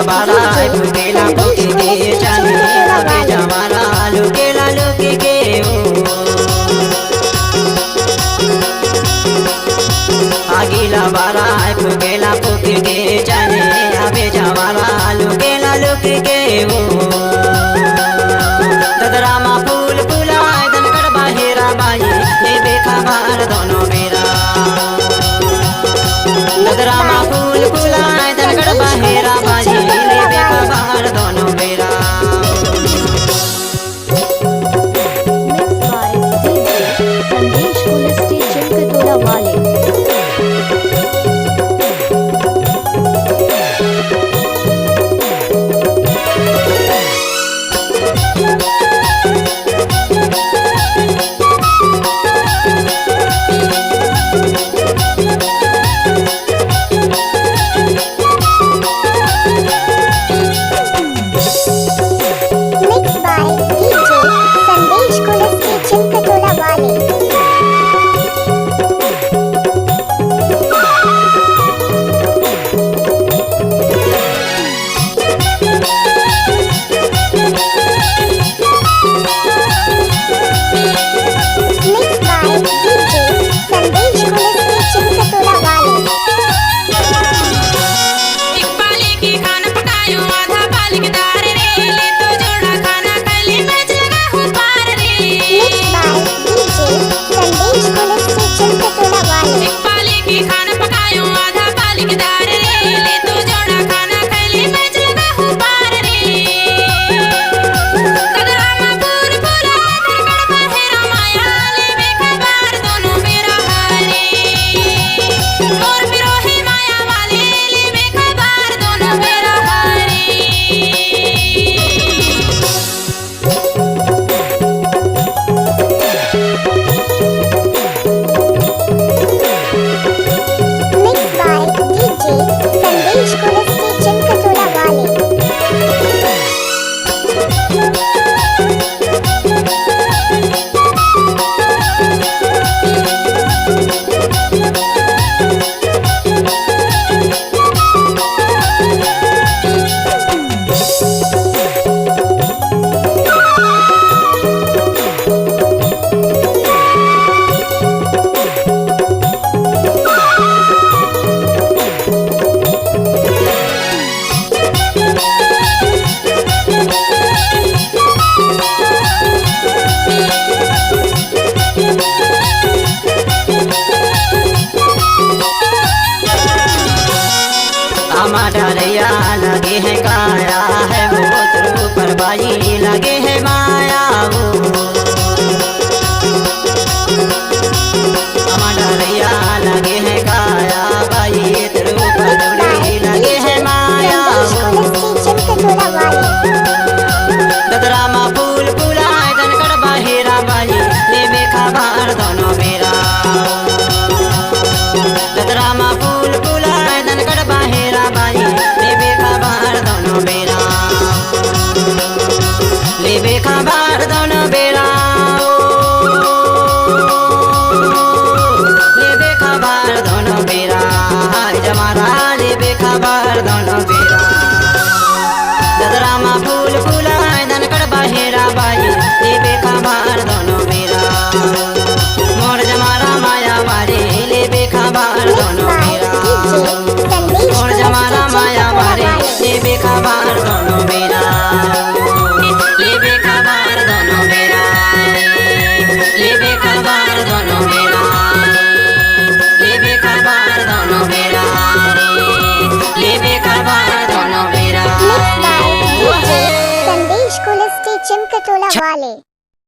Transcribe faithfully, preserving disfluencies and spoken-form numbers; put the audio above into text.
बारा फुकेला फुके के चले, अबे जवारा लुकेला लुके के ओ। अगिला बारा फुकेला फुके के चले, अबे जवारा लुकेला लुके के ओ। ददरा मा फूल फुलाय, दनकड़ बाहेरा बाई, लेबे खबर दोनों बेरा। नगरा मा फूल फुलाय, दनकड़ बाहेरा बाई, लेबे खबर दोनों बेरा। Mixed by D J संदेश कुलस्ते चिलकटोला वाले। Mixed by D J संदेश कुलस्ते चिलकटोला वाले। Mixed by D J संदेश कुलस्ते चिलकटोला वाले। एक पाली की खाना पकायो, आधा पाली की दार रे, ले तो जोड़ा खाना खैली, मैं जगा हूँ पार रे। Mixed by D J संदेश कुलस्ते चिलकटोला वाले। एक पाली की खाना पकायो, आधा पाली की दार रे, ले तो जोड़ा खाना खैली, मैं जगा हूँ पार रे। ददरा मा फूल फुलाय, दनकड़ बाहेरा माया, लेबे खबर दोनों बेरा हरे। मोर पिरोही माया वाले, लेबे खबर दोनों बेरा हरे। Mixed by D J संदेश कुलस्ते चिलकटोला वाले। आमा डरैया लगे है काया है वो, तोर ऊपर बाई लगे है माया वो। आमा डरैया लगे है काया बाई, तोर ऊपर डोरी लगे है माया वो। ददरा मा फूल फुलाय, दनकड़ बाहेरा बाई, लेबे खबर दोनों बेरा। ददरा मा फूल फुलाय, दनकड़ बाहेरा बाई, लेबे खबर दोनों बेरा। लेबे खबर दोनों बेरा ओ। लेबे खबर दोनों बेरा, हाय जमारा, लेबे खबर दोनों बेरा। ददरा मा फूल फुलाय, दनकड़ बाहेरा बाई, लेबे खबर दोनों बेरा। मोर जमारा माया वाले, लेबे खबर दोनों बेरा। मोर जमारा माया वाले, लेबे खबर दोनों बेरा। लेबे खबर दोनों बेरा। लेबे खबर दोनों बेरा। लेबे खबर दोनों बेरा। लेबे खबर दोनों बेरा। Mixed by D J संदेश कुलस्ते चिलकटोला वाले।